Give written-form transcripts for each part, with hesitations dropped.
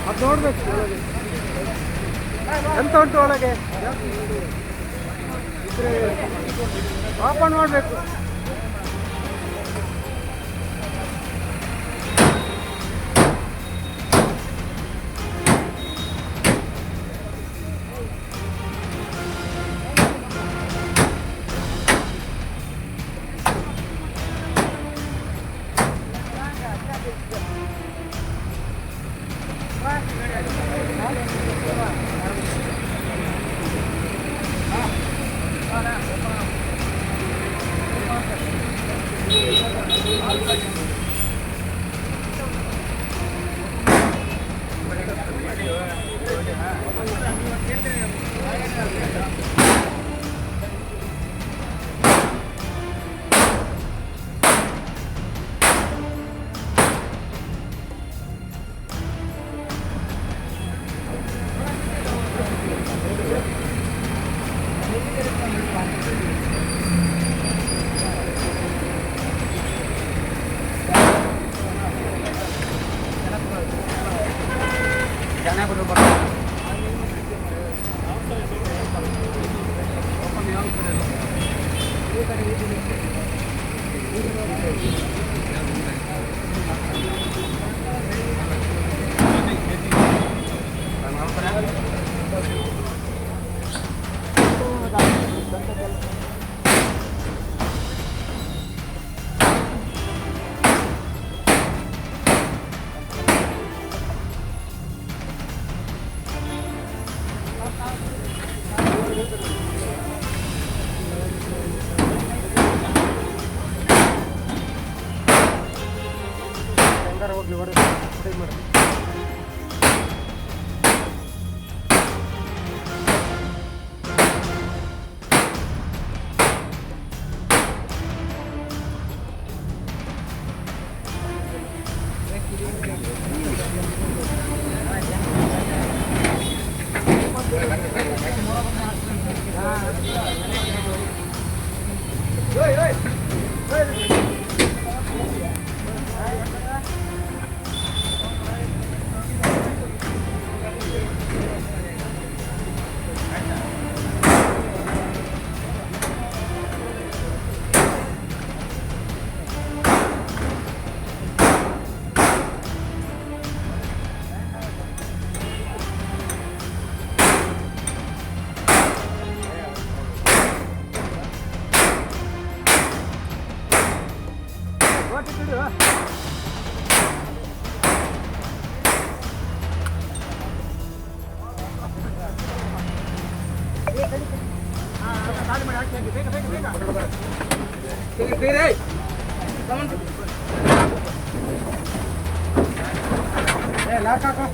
ಅದು ನೋಡ್ಬೇಕು ಒಳಗೆ ಎಂತ ಉಂಟು ಒಳಗೆ ಇದ್ರೆ ಓಪನ್ ಮಾಡಬೇಕು. ಹೆಂಗಾರ ಹೋಗ್ಲಿ ಹೊರಗೆ ಮಾಡಿ. ಲಾಕ್ ಹಾಕೋ.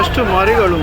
ಎಷ್ಟು ಮರಿಗಳು.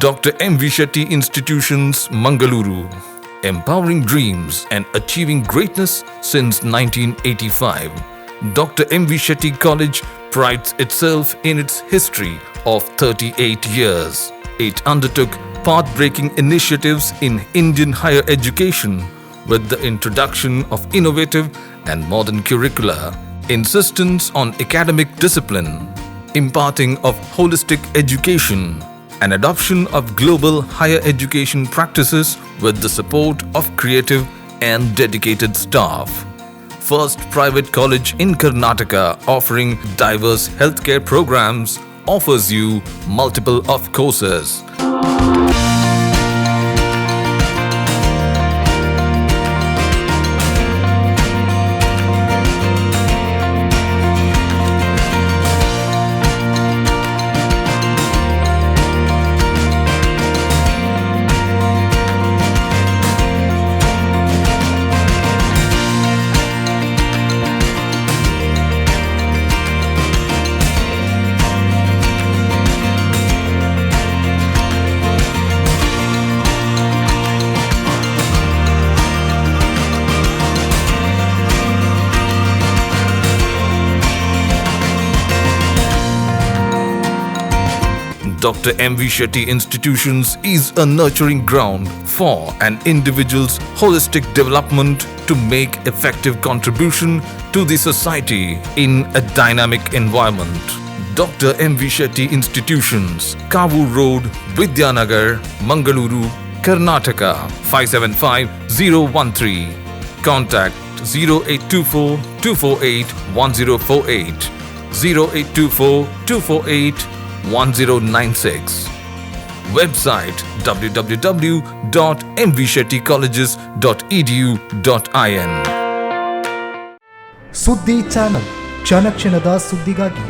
Dr. M. V. Shetty Institutions, Mangaluru. Empowering dreams and achieving greatness since 1985. Dr. M. V. Shetty College prides itself in its history of 38 years. It undertook path breaking initiatives in Indian higher education with the introduction of innovative and modern curricula, insistence on academic discipline, imparting of holistic education, and adoption of global higher education practices with the support of creative and dedicated staff. First private college in Karnataka offering diverse healthcare programs offers you multiple of courses. Dr. M.V. Shetty Institutions is a nurturing ground for an individual's holistic development to make effective contribution to the society in a dynamic environment. Dr. M.V. Shetty Institutions, Kavu Road, Vidyanagar, Mangaluru, Karnataka 575013. Contact 0824 248 1048, 0824 248 1096. Website www.mvshettycolleges.edu.in. ಸುದ್ದಿ channel, ಕ್ಷಣ ಕ್ಷಣದ ಸುದ್ದಿಗಾಗಿ.